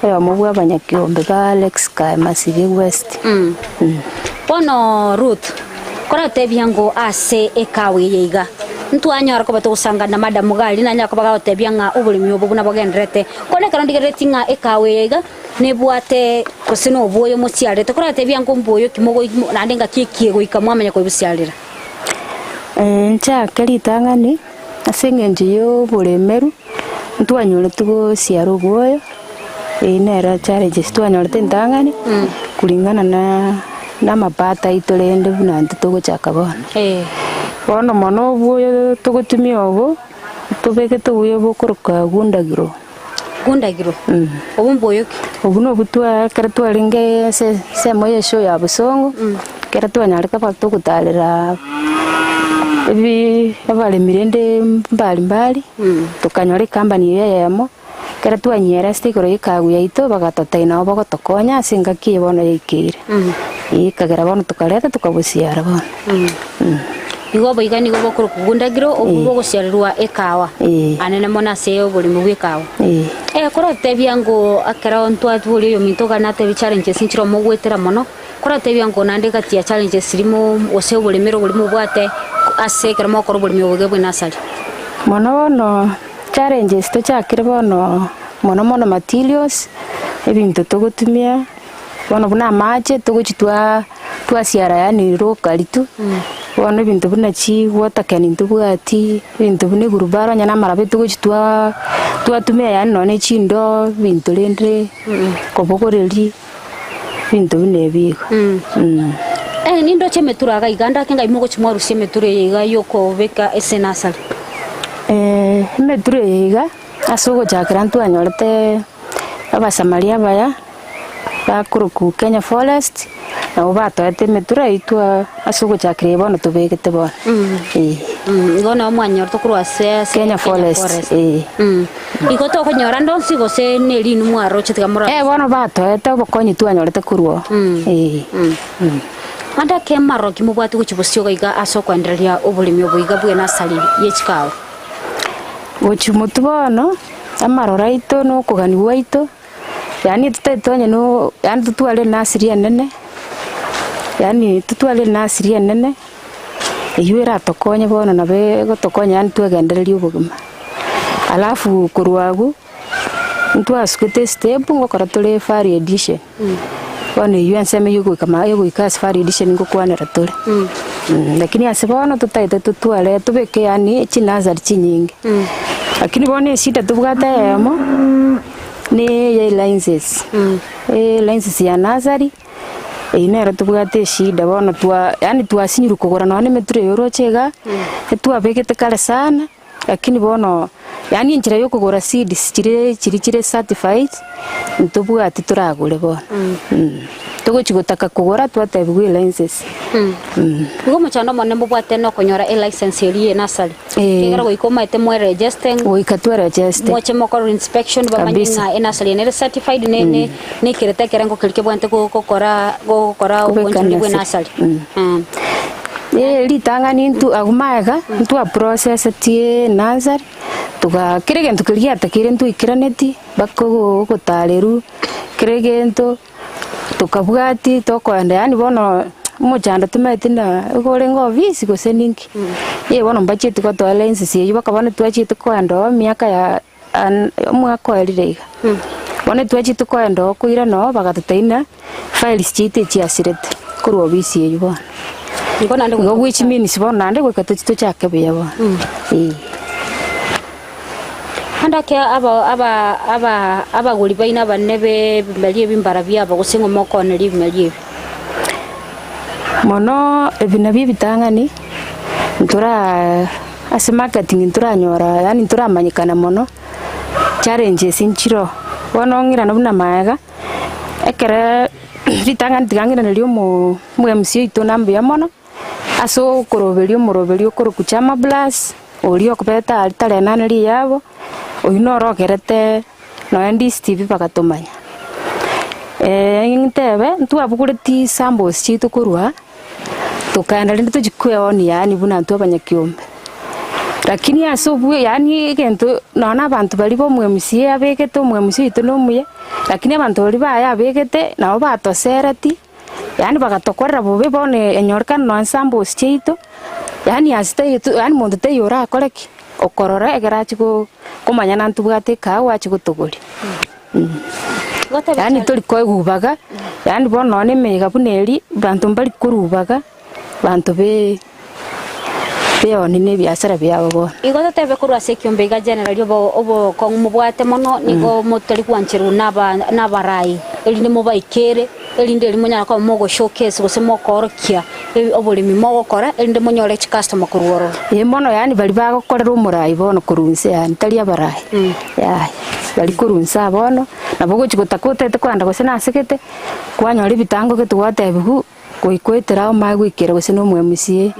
oyomo bw'abanyakiombe ba Alex Kae Masige West. Bono Ruth, koratebia ng'o ase ekawa eye iga, ntwanyora koba togosangana na madam iga aria, nanyara koba gagotebia ng'a oboremi obo buna bogendererete. Korende ekero ndigereretie ng'a ekawa eye iga, Nebwate gose nobwoyo mosiarerete, koratebia ng'a ombwoyo ki mogoi naende ngaki ekie goika mwamanya koibosiarera. Nchake ritang'ani ase eng'encho ya oboremeru, ntwanyoreti gosiara obwoyo, eyio nero challenges twanyorete entang'ani, kulingana na na amapato aito rende buna intwe togochaka bono. Bono mono obwoyo togotumia obo, tobegete obuya bokoroka gundagiro. Gundagiro, obo mboyo ki? Obwo nobwo twa ekero twarenge ase ensemo ya eshow ya bosongo, ekero twanyarete koba togotarera ebi abaremi rende mbari mbari, tokanyora ecompany eye eyemo, ekero twanyieresete igoro ya ekagu yaito, bagatotebia nabo bagotokonya ase engaki eye bono yaikeire. Ekagera bono tokareta tokabosiara bono. Igo oboiga nigo bokorokwa gundagiro, obwo bogosiarerwa ekawa, anene mono ase oborimo bw'ekawa. Koratebia ng'o ekero ntwatboria oyominto iga natebie challenges nchire omogoetera mono, koratebia ng'o naende gati ya challenges rimo gose oboremere oboria mobwate ase ekero mogokora oboremi obo iga bwe nursery. Mono bono challenges tochakire bono mono mono materials, ebinto togotumia. Bono buna amache togochia twa twasiara yaani locally tu, bono ebinto buna chi water can ntobwati, ebinto buna egurubaro onye na amaraba togochia twa twatumia yaani nonye na chindoo ebinto rende kobogoreria ebinto buna ebi igo. Nindoche emeturo iga iga ndake ngai mogochia mwarusia emeturo eye iga yokobeka ase enasari. Emeturo eye iga ase ogochakera ntwanyorete Abasamaria abaya bakorokwa Kenya Forest, nabo batoete emetura yaitwe ase ogochakera eye bono tobegete bono, eh. Igo nabo mwanyorete korwa ase Kenya Forest, eh. Igo tokonyora ande onsi gose ne rinwe mwaroche tiga mora. Eh, bono batoete obokonyi twanyorete korwa oo, eh. Ande ake maroki mobwate gochia bosio iga iga ase okoendereria oboremi obo iga bw'enasari ye chikawa. Gochia motwe bono. Amaroro aito na okogania gwaito, yaani totari onye no yaani totware enasiri enene, yaani totware enasiri enene, eywo eratokonye bono nabo egotokonya yaani twegendererie obogima. Alafu korwa abwo, ntwasukete estep ngokora tore value addition, bono eywo ensemo ya ogoika ma ya ogoika ase value addition ngokwanera tore. Lakini ase bono totagete totware tobeke yaani chinursery chinyinge. Lakini bono eshida tobwate eyemo, ne eye license, license ya nursery, eywo nero tobwate eshida bono twa yaani twasinyirwe kogora nonye na emeturo eye oroche igaa, etwabegete kare sana, lakini bono yaani enchera ya okogora seeds chire chiria chire certified, ntobwati toragore bono. Togochi gotaka kogora twatebiwa elicense. Igo omochando omonene mobwate nokonyora elicense eria ye nursery. Ekiagera goika omaete mweregeste, Goika tweregeste. moche mokorwe inspection bamanye Kabisa. ng'a enursery eye nere certified ne ne nekerete ekerengo keria kebwenerete go- gokora gokora Kobeka obwanchani bwe nursery. nursery. Eh, ritang'ani intwe agwo magega, ntwaprocessetie nursery, toga kera egento keria giatakeire ntwaikeranetie, mpaka ogo ogotarerwa, kera egento. Tokabwatia tokoenda yaani bono. Omochando tomaeti na igo orenge ofisi gose ninki. Ee bono mbachieti gotoa license eywo mpaka bono twachiete koenda oo emiaka ya an omwaka oerire iga. Bono twachiete koenda oo koirana oo bagatotebia ng'a files chiaito echiasirete korwa ofisi eywo bono. Igo naende Igo which means bono naende goika tochi tochake buya bono, eh. Naende ake aba aba aba abagori baino abanene b'ebimeri ebi mbarabwo aba, gose ng'o mokooneria ebimeri ebi? Mono ebi nabio ebitang'ani, ntoraa ase marketing ntoranyora yaani ntoramanyekana mono, challenges nchiroo. Bono ng'irane buna maega, ekere ritang'ani tiga ng'iranerie omo omo-MC oito na mbuya mono. Ase okoroberia omoroberio okorokwa Chama Plus, oria okobeta aria tarenane riyabo, oyio noro ogerete nonya DCTV bagatomanya. Ntebe ntwabuguretie samples chiaito korwa aa, tokaenda rende tochia kweonia yaani buna intwe abanyakiombe. Lakini ase obwe yaani egento nonya na abanto baria ba omo-MCA abegete omo-MCA oito na omuya, lakini abanto baria baye abegete nabo batosereti. Yaani bagatokorera bobe bono enyorekane nonya samples chiaito, yaani ase taiyo tu yaani monto taiyo orakore ki? Okorora ekero achia go komanya nantobwate ekahawa achie gotogoria Yaani tori koegubaga, yaani bono nonya na emeyega buna eria, abanto mbari korubaga, abanto be beoni na ebiasara biabo bono. Igo totebe korwa ase ekiombe iga generally obo obokong'u mobwate mono nigo motari gwancherwa naba nabarai erinde mobaikere erinde eri monyare koba mogo showcase gose mokoorokia oboremi mogokora erinde monyore chicustomer korwa ororo. Ee mono yaani baria bagokorera omorai bono korwa inse yaani tari abarai yaya baria korwa inse aa bono nabo ogochi gotaka otagete kogenda gose nasegete kwanyora ebitango gete gwatebiwu. Goikwetera omanye goikera gose na omo-MCA,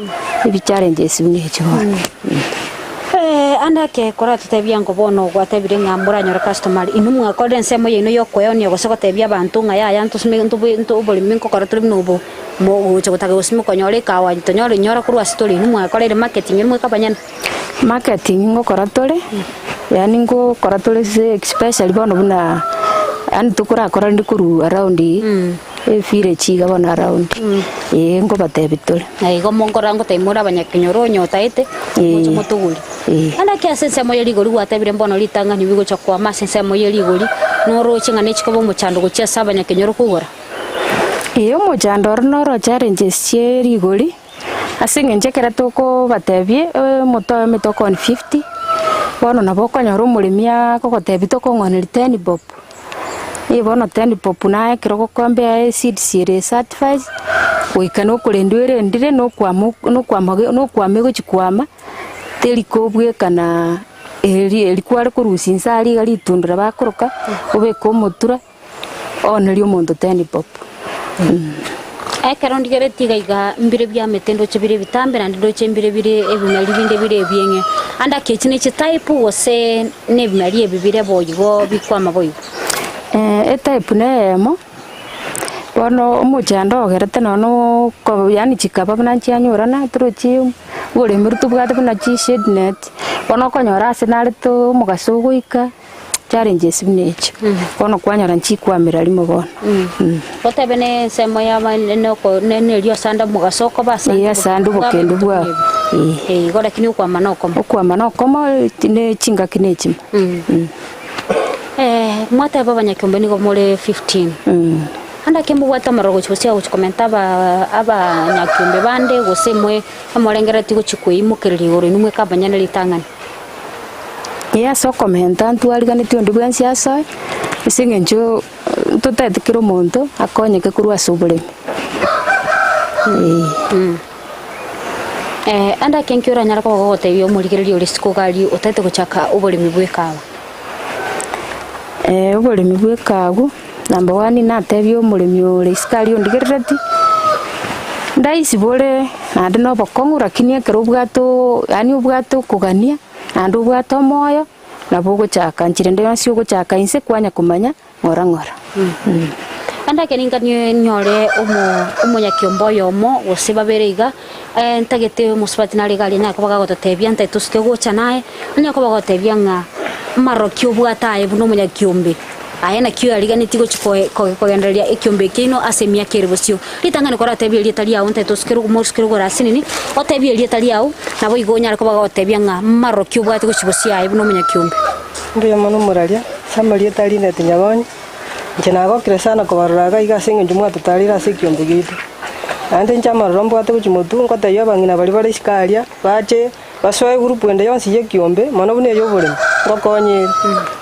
ebi challenges buna echi bono. Ande ake koratotebia ngo bono gwatebire ng'a moranyore customer inwe mwakorire ensemo yaino yokoeonia gose gotebia abanto ng'a yaya ntosime ntobe nto oboremi nkokora tore buna obo mogocha gotaka gosime konyora ekawa tonyore nyora korwa ase tore inwe mwakoreire marketing inwe mweka abanyene. Marketing ngokora tore, yaani ngokora tore ase especially bono buna yaani tokorakora rende korwa around Efire iga bono around, ee nkobatebi tore. Na igo monkora ngotebi more abanyakenyoro onye otaete, moche motogori. Naende ake ase ensemo ye rigori gwatebire mbono ritang'ani bigocha kwama ase ensemo ye rigori, noroche ng'a nechikoba omochando gochia ase abanyakenyoro kogora? Ee omochando oro noro challenges chie rigori, ase eng'encho ekero tokobatebie omote oyomo tokoonia 50, bono nabo okonyora omoremi akogotebia tokong'oneria 10 bob. Ee bono ten bob naye ekero ogokombea eseeds ere certified, goika na okorendwa erendire na okwama na okwama na okwama egochi kwama, teri kobwekana eri eri kware korusia inse aria iga ritundura bakoroka, obeke omotura, oonerie omonto ten bob. Ekero ndigeretie iga iga mbire biamete ndoche bire ebitambe naende ndoche mbire bire ebimeri binde bire ebieng'e. Ande ake echi nechi type gose nebimeri ebi bire boigo bikwama boigo? Etype neyemo, bono omochando ogerete nonya na oko yaani chikaba buna nchianyorana torochi oboremi boria tobwate buna chishade net, bono okonyora ase narete omogaso ogoika. Challenges buna echio, bono kwanyora nchikwamera rimo bono. Gotebe ne ensemo ya aba noko ne nerio asande omogaso okoba ase Ee, asande obokendu bwao. Ee. Ee, igo lakini okwama nokomo. Okwama nokomo ne chingaki ne echimo. Mwateba abanyakiombe nigo more 15. Ande ake mobwate omorero gochia gose gochia komenta aba abanyakiombe bande gose mwe emorengereretie gochia koimokereria igoro inwe mweka abanyene ritang'ani. Ee ase okomenta ntwariganetie onde bwensi asoe, ase eng'encho totaete kera omonto akonyeke korwa ase oboremi, ee. Ande ake nki oranyare koba gogotebia omorigereria ore isiko iga aria otaete gochaka oboremi bwa ekawa? Oboremi bwa ekawa, number one natebie omoremi ore isiko aria ondigereretie, ndaisi bore naende na obokong'u lakini ekero obwate oo yaani obwate okogania, naende obwate omoyo, nabo ogochaka nchera ende yonsi ogochaka inse kwanya komanya ng'ora ng'ora. Naende ekero ninka nyore omo omonyakiombe oyomo gose babere iga, ntagete omosubati nare iga aria anyare koba gagototebia ntagete tosuke gocha naye, onyare koba agotebia ng'a amaroro ki obwate aye buna omonyakiombe. Aye naki oyariganetie gochia koe koge kogendereria ekiombe ekiaino ase emiaka ere bosio. Ritang'ani koratebie erieta riao ntaete osukere omosukere igoro asinini, otebie erieta riao, naboigo onyare koba gogotebia ng'a maroro ki obwate gochia bosio aye buna omonyakiombe. Mbuya mono moraria, ase amarieta a Linet Nyabonyi, inche nagokire sana kobarora iga iga ase eng'encho mwatotareire ase ekiombe giaito. Naende inche amaroro mbwate gochia motwe, ngotebia abang'ina baria bare isiko aria, bache Basoe egurupu ende yonsi y'ekiombe, mono buna ey'oboremi, ngokonye ere.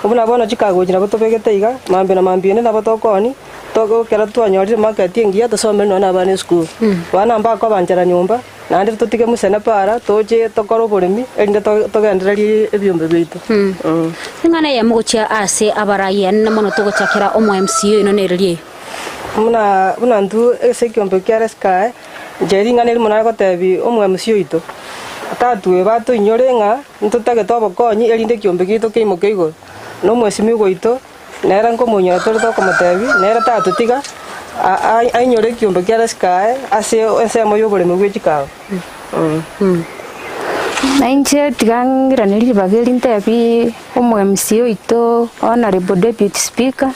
Buna bono chikagochi nabo tobegete iga, mambia na mambia ende nabo tokoonia, to ekero twanyorire market engiya tosomere nonya na abana esukuru. Abana mbakobanchera nyomba, naende totige mosene para, toche tokore oboremi, erinde to togendererie ebiombe biaito. Eng'ana eyemo gochia ase abarai anene mono togochakera omo MCA oino nereri eye. Buna buna intwe ase ekiombe kia RSKA, inche ring'ana erimo nare gotebia omo MC oito, tatue batoinyore ng'a ntotagete obokonyi erinde ekiombe giaito keimoke igoro. Na omwesimigwa oito, nere nkomoinyora tore tokomotebia, nere tatotiga a- a- ainyore ekiombe kia RSKA ase ensemo ya oboremo bwe chikawa. Na inche tiga ng'irane ribaga eri ntebi omo MC oito Honourable Deputy Speaker,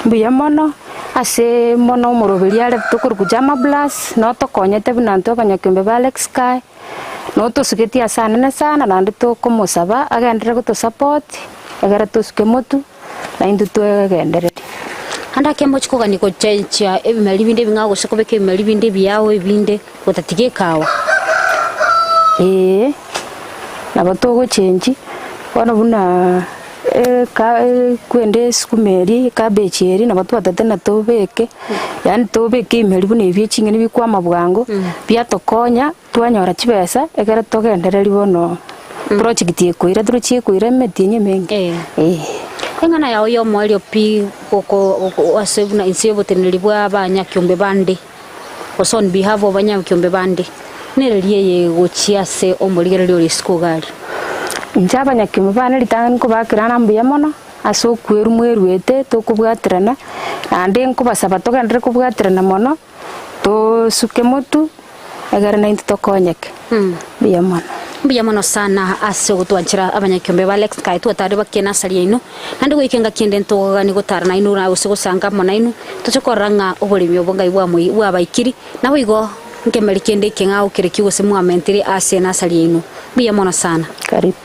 mbuya mono ase mono omoroberi are tokorokwa Jama Blast, notokonyete buna intwe abanyakiombe ba Alex Kae, notosugetie ase anene sana naende tokomosaba agenderere gotosupport, egere tosuke motwe, naintwe twegendererie. Ande ake mochie kogania gochenchia ebimeri binde ebing'ao gose kobeka ebimeri binde ebiao ebinde gotatiga ekawa. Ee, nabo togochenchi, bono buna eka ekwende esukuma eria, ecabbage eria nabo twatete na tobeke, yaani tobeke ebimeri buna ebio ching'eni bikwama bwango, biatokonya twanyora chibesa ekero togendereria bono project ekoira torochie ekoira emetienyi emenge eh. Eng'ana yao y'omoerio pi goko goko ase buna inse y'oboteneneri bwa abanyakiombe bande, gose on behalf of abanyakiombe bande, nereri eye gochia ase omorigereria ore isiko iga aria? Inche abanyakiombe bane ritang'ani nkobakera ng'a mbuya mono, ase okwerwa mweruete tokobwaterana, naende nkobasaba togenderere kobwaterana mono, Tosuke motwe, egere naintwe tokonyeke. Mbuya mono. Mbuya mono sana ase ogotwanchera abanyakiombe ba Alex Kae twatare bakie nasari yaino, naende goika engaki ende ntogogani gotara nainwe na gose gosanga amo nainwe, toche korora ng'a oboremi obo ngai bwamoi bwabaikiri, naboigo nkemeri kende ekeng'ao kerekio gose mwamentire ase enasari yaino. Mbuya mono sana. Karibu.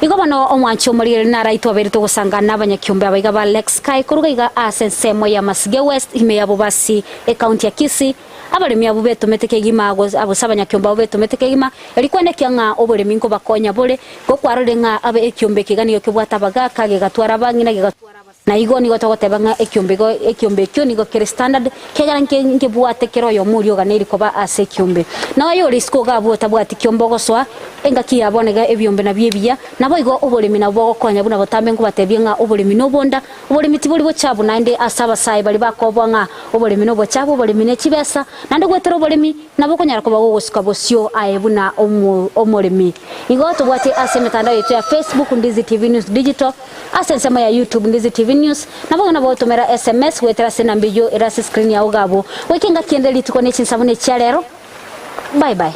Igo bono omwanchi omorigereria naro aitwe abeire togosanga nabanyakiombe abaiga ba Alex Kae koruga iga ase ensemo ya Masige West ime ya Bobasi Ekaunti ya Kisii, abaremi abwo betomete kegima gose abanyakiombe abwo betomete kegima, erio kwenekia ng'a oboremi nkobakonya bore, gokwarorire ng'a abe ekiombe eke iga nigo kebwate abagaaka, gegatwara abang'ina, gegatwara abasae. Na igo nigo togoteba ng'a ekiombe igo ekiombe ekio nigo kere standard, kiagera nke nkebwate kera oyomo oria oganeiri koba ase ekiombe. Na oyore isiko iga abwo otabwati kiombe ogosoa, engaki ya bono iga ebiombe nabio ebiya, naboigo oboremi nabwo bogokonya buna botambe nkobatebie ng'a oboremi nobonda, Oboremi tibori bochabu naende ase abasae baria bakobua ng'a oboremi nobochabu, oboremi ne chibesa, naende goetera oboremi nabo okonyara koba gogosuka bosio aye buna omoremi. Igo tobwate ase emetandao yaito ya Facebook Ndizi TV News Digital, ase ensemo ya YouTube Ndizi TV News, naboigo nabo ogotomera SMS goetera ase enamba eyio ere ase screen yao iga abwo. Goika engaki ende rituko ne chinsa buna echia rero. Bye bye.